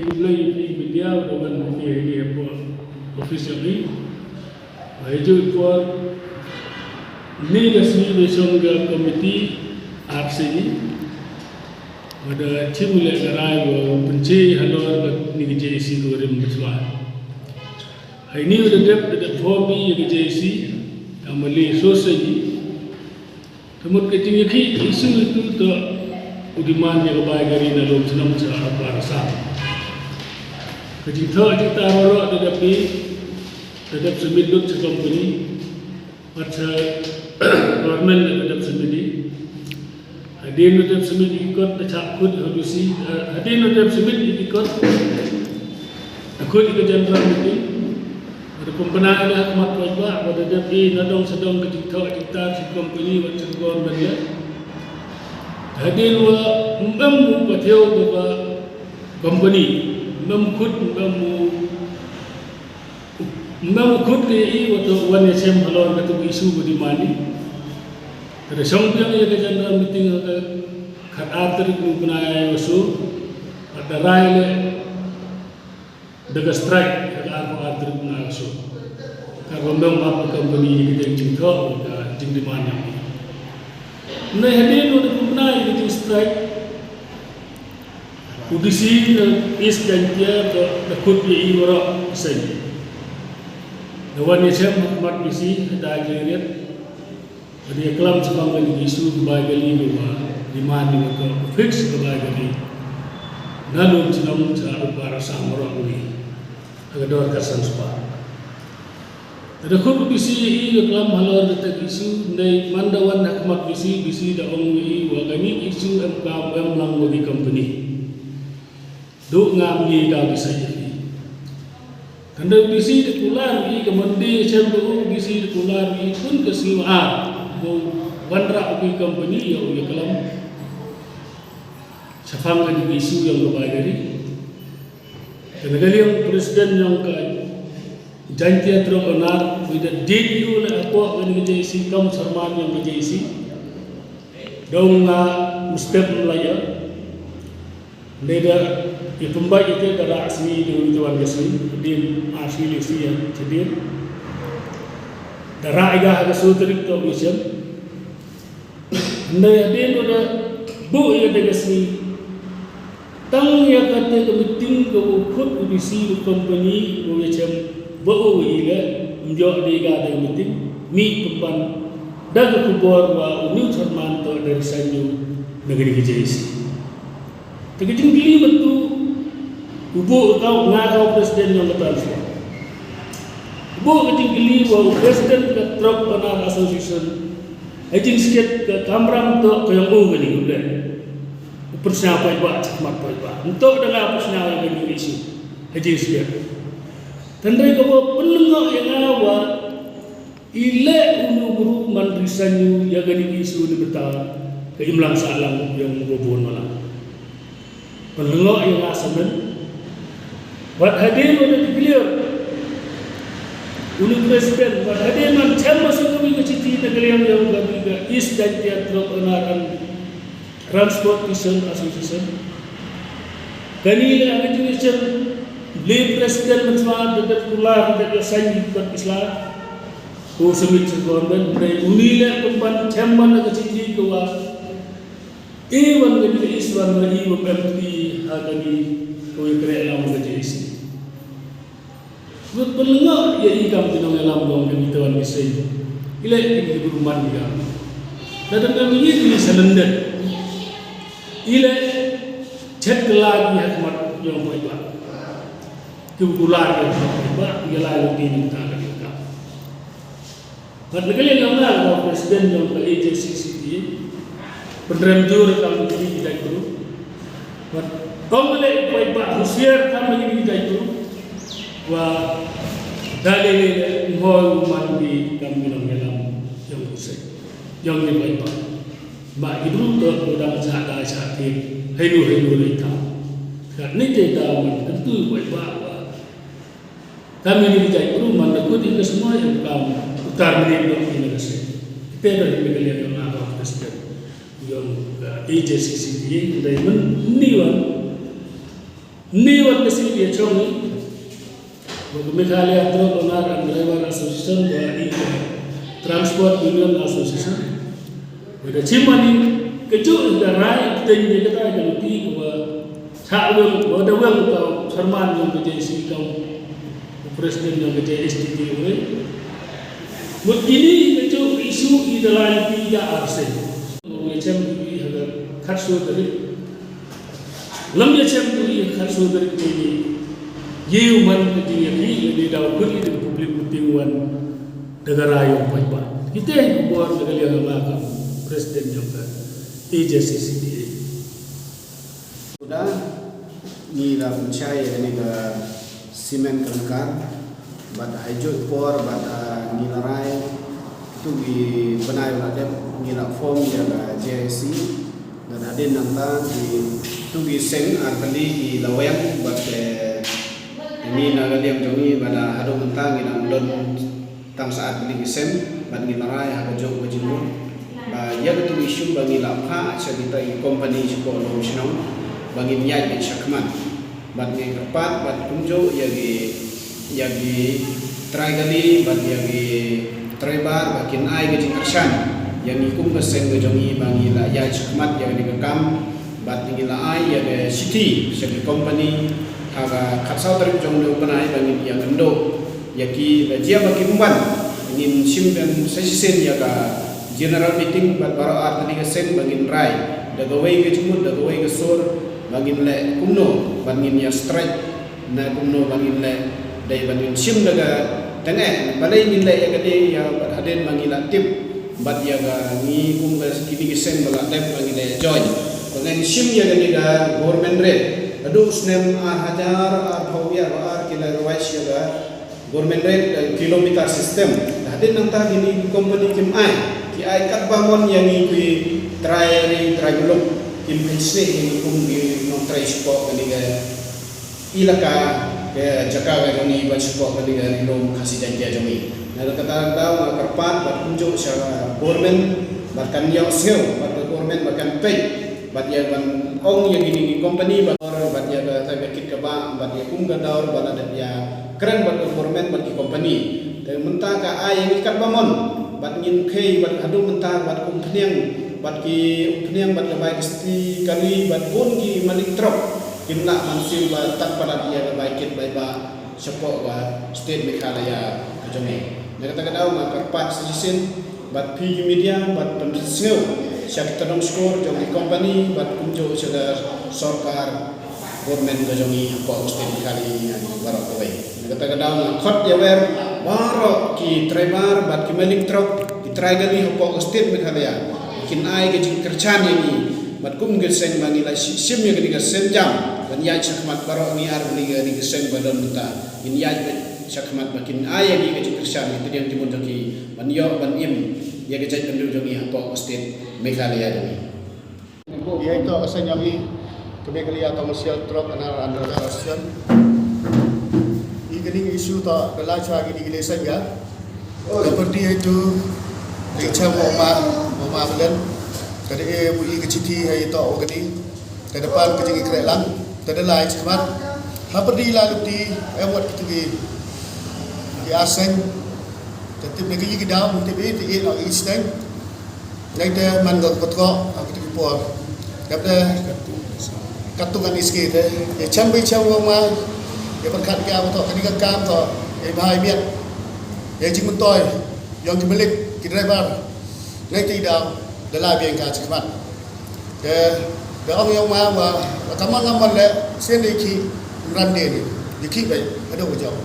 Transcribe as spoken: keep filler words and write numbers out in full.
Khublei ïa phi media ba wan hangne ha kane ka office jong ngi. Ba ha kajuh ka por, ynne ka sngi ba shong ka committee ar sien, ba da shim leh ka rai ba pynshai halor kane ka J A C ka rim ba shuwa. Hangne da dep, da dep form ïa ka J A C, ka mali sosai. Te mut ka jingïakhih issue ito to u demand ïa ka bai gari na lum shnong sha Upper Assam. Ka jingthoh jingtar baroh da dep ïa, da dep submit lut sha company, bad sha government da dep submit ïa. Hadien ba dep submit ïa ki kot da shah khot ïa u D C, eh, hadien ba dep submit ïa ki kot da khot ïa ka general meeting. Bad da pynbna ïa la ha khmat paidbah, bad da dep ïa na dong sha dong ka jingthoh jingtar sha company bad sha government leh. Hadien ba ym em u pathiew ba ka company, ym em khot, ym em u, ym em khot ka ïa i wat wan ïashem halor kata ka issue ba demand i. Te da shong biang ïa ka general meeting ha ka khatar tarik u bnai ba shu, bad da rai leh da ka strike ha ka arphew ar tarik u bnai ba shu. Kaba ym em ap ka company ïa ka jingthoh, ka jingdemand jong i. Hynrei hadien ba da pynbna ïa ka jingstrike, u D C na East Jaintia da, da khot ïa i baroh shen. Da wan ïashem ha khmat D C, ha da jingriat. Bad ïaklam shaphang kane ka issue ka bai gari ba demand ïa ka fix ka bai gari na lum shnong sha Upper Assam baroh kawei ha ka dor khatsan spah. Te da khot u D C ïa i ïaklam halor kata ka issue, hynrei man da wan ha khmat D C, D C da ong ïa i ba kane ka issue em kam em lang bad ki company. Duh ngam ïa ka bsait ïa phi. Hynrei u D C da kular ïa i, ka Monday shem ruh u D C da kular ïa i, bun ka sngi ba ar ba u wanrah u ki company ïa u ïaklam shaphang kane ka issue jong ka bai gari. Te na ka liang president jong ka Jaintia Truck Owners, u da dei u leh hapoh kane ka J A C kam chairman jong ka J A C. Da ong nga mynstep ym lah ïa. Hynrei da ïa pynbeit ïa te da rah sngi, da ong ïa te wan ka sngi, hadien ar sngi lai sngi ïa shadien. Da rah ïa ka ha ka soo tarik to u ïashem. Hynrei hadien ba da buh ïa kata ka sngi, tang ïa kata ka meeting kaba u khot u D C u company ba u ïashem, ba u ïaleh, ym ïoh de ïa kata ka meeting, mih pynban da ka khubor ba une u chairman to da resign noh na kane ka J A C. Te ka jingkylli mynta, u buh ka, nga ka u president jong ka transfer. U buh ka jingkylli ba u president ka Truck Owner Association, ha jingskhem ka kamram to ka jong u kane u leh. U pyrshah paidbah, shakhmat paidbah. Mynta da nga pyrshah ïa kane ka issue ha jingskhem. Hynrei kaba pynlyngngoh ïa nga ba i leh une u bru man resign ïa kane ka issue na bynta ka imlang sahlang jong u babun balang. Pynlyngngoh ïa nga samen. Wat hadien ba da declare une u president, wat hadien man chem ma shu kawei ka chithi na ka liang jong kane ka East Jaintia Truck Owner and Transportation Association. Kane leh ha ka jingïashem, leh president mynshwa da dep kular da dep ïa sign ïa ki kot ki sla. Ko submit sha government, hynrei une leh pynban chairman na ka chithi ka wa. I wan ka jingïashem wan na i wa M P ha kane ka wa i kreh lam ka jingïashem. Ngut pynlyngngoh ïa i kam ki nongïalam jong ka, ki wan ki seng. I leh ki bru man ki kam. Lada ngam ïa i surrender. I leh chet kylla ki ha khmat jong paidbah. Ki kular ki ha khmat paidbah, ki la ïa ki mynta ka dei ka. Bad na ka liang jong nga, nga president jong ka A J C C T A, pynrem jur kam ïa kine ki jait bru. Bad ong leh ïa paidbah, husiar kam ïa kine ki jait bru. Wa da lei lei leh ym hoi u man ki kam ki nongïalam jong u seng, jong ki paidbah. Ba ki bru to u dang shah da shah thied, haino haino lei tam. Katne te da man kyntu paidbah ba Kam ïa kine ki jait bru man da kut ïa ka smai em kam utar mynnin dong ïa ka seng. Te da ïa ka liang ïa nga ka president ïa ka A J C C T A, hynrei mynne wan Ni wat ka sih dia chong ni. Ba ka Meghalaya Truck Owner and Driver Association ba i ka Transport Union Association. Ba da chim ani ka juk da rai teng dia kata ka luti ka ba cha weng ba da weng ka chairman yang ka J C ka president yang ka J S T T wei. Mut ini ka juk isu i da lai pi da arsen. Ngi chem i ha ka khat su dari. Lam ïa chem tu ïa khat su dari te ni. Ïa u man ka jingïakhih ïa ni daw kut ïa ka public meeting wan da ka rai ïong paidbah. Kita ïa ka bor da ka liang nga ka president ïong ka A J C C D A. Kuda ngi la pynshai ïa ni ka simen kangkar. Bad ha ïoh por bad, ah, ngi la rai tu ki bnai la dep ngi la form ïa ka J I C. Bad hadien nangta ki tu ki seng ar tylli ki la weng bad te ngi na ka liang jong ngi bad haduh mynta ngi dang don tang sa ar tylli ki seng bad ngi la rai ha ka jong ka jingmut. Ba ïa ka tu issue ba ngi la phah sha kita ki company sha ko lum shnong ba ngin ïaid beit shakhmat. Bad ngi kyrpad bad kumjuh ïa ki, ïa ki trai kali bad ïa ki trai bar ba kin ai ka jingkyrshan ïa ngi kum ka seng ka jong ngi ba ngi la ïaid shakhmat ïa kane ka kam. Bad ngi la ai ïa ka shithi sha ki company ha ka khatsaw tarik jong une u bnai ba ngin ïakynduh ïa ki, ba jia ba kim wan ngin shim ban sa shisien ïa ka general meeting bad baroh ar tylli ka seng ba ngin rai da kawei ka jingmut da kawei ka sur ba ngin leh kumno ba ngin ïa strike na kumno ba ngin leh dei ba ngin shim da ka tengeh balei ngin leh ïa kane ïa bad hadien ba ngi la tip bad ïa ka ngi kum ka kine ki seng ba la dep ba ngi leh join ba ngin shim ïa kane ka government rate haduh snem ar hajar arphew ïa ba ar ki la revise ïa ka government rate, eh, kilometer system. Hadien nangta kine ki company kim ai, ki ai katba mon ïa ngi ki trai ri trai muluk, kim pynsngew ïa ngi kum ki nongtrei shapoh kane ka ilaka, ka jaka ka jong ngi bad shapoh kane ka ri lum Khasi Jaiñtia jong ngi. Na kata ka daw nga kyrpad bad kumjuh sha government bad kan ïohsngew bad ka government bad kan peit bad ïa ban ong ïa kine ki company bad bad ïa ka kit kaba bad ïa kum ka dor bad la dep ïa kren bad ka government bad ki company. Te mynta ka ai ïa ngi katba mon bad ngin khei bad haduh mynta bad kum phniang bad ki phniang bad ka bai kisti kali bad bun ki malik trok kin lah ban siew ba tad palat ïa ka bai kit bai ba shapoh ka state Meghalaya ka jong ngi. Na kata ka daw nga kyrpad sa shisien bad phi ki media bad pynsngew sha ki tnong shkor jong ki company bad kumjuh sha ka sorkar government ka jong ngi hapoh ka state Meghalaya ngi baroh kawei. Na kata ka daw nga khot ïa wer baroh ki driver bad ki malik trok ki trai kali hapoh ka state Meghalaya kin ai ka jingkyrshan ïa ngi bad kum ka seng ba ngi la shi- shim ïa kane ka seng jam ban ïaid shakhmat baroh ngi ar ngi ka seng ba don mynta ngin ïaid shakhmat ba kin ai ïa ngi ka jingkyrshan ïa ka jingmut jong ki ban ïoh ban im ïa ka jaitbynriew jong ngi hapoh ka state Meghalaya jong ngi. Ïa ito ka seng jong ngi ka Meghalaya Commercial Truck Owner and Driver Association. Ïa kane ka issue to ka la cha kine ki lesen ka. Ka pyrdi ito ka cha mo ma mo ma belen. Ka dei e bu i ka chithi ha ito o kane. Ka dei pan ka jingïakren lang. Ka dei lai chikmat. Ha pyrdi la luti em wat ki ki aseng. Ka tip ne ka yi ki daw tip e ti e no i steng. Nai te man ka kot ko aku ti por. Dap te katu kan iski te. Ye cham bai cham wa ma. Ye perkat ke aku to kani ka kam to. Ye bahai miat. Ye jing mentoi. Yong ki malik ki driver. Nai te daw. Dala biang ka chikmat. Ke ke ong yong ma wa kaman kaman le sien de ki ran de ni. Ye ki bai ado ko jong.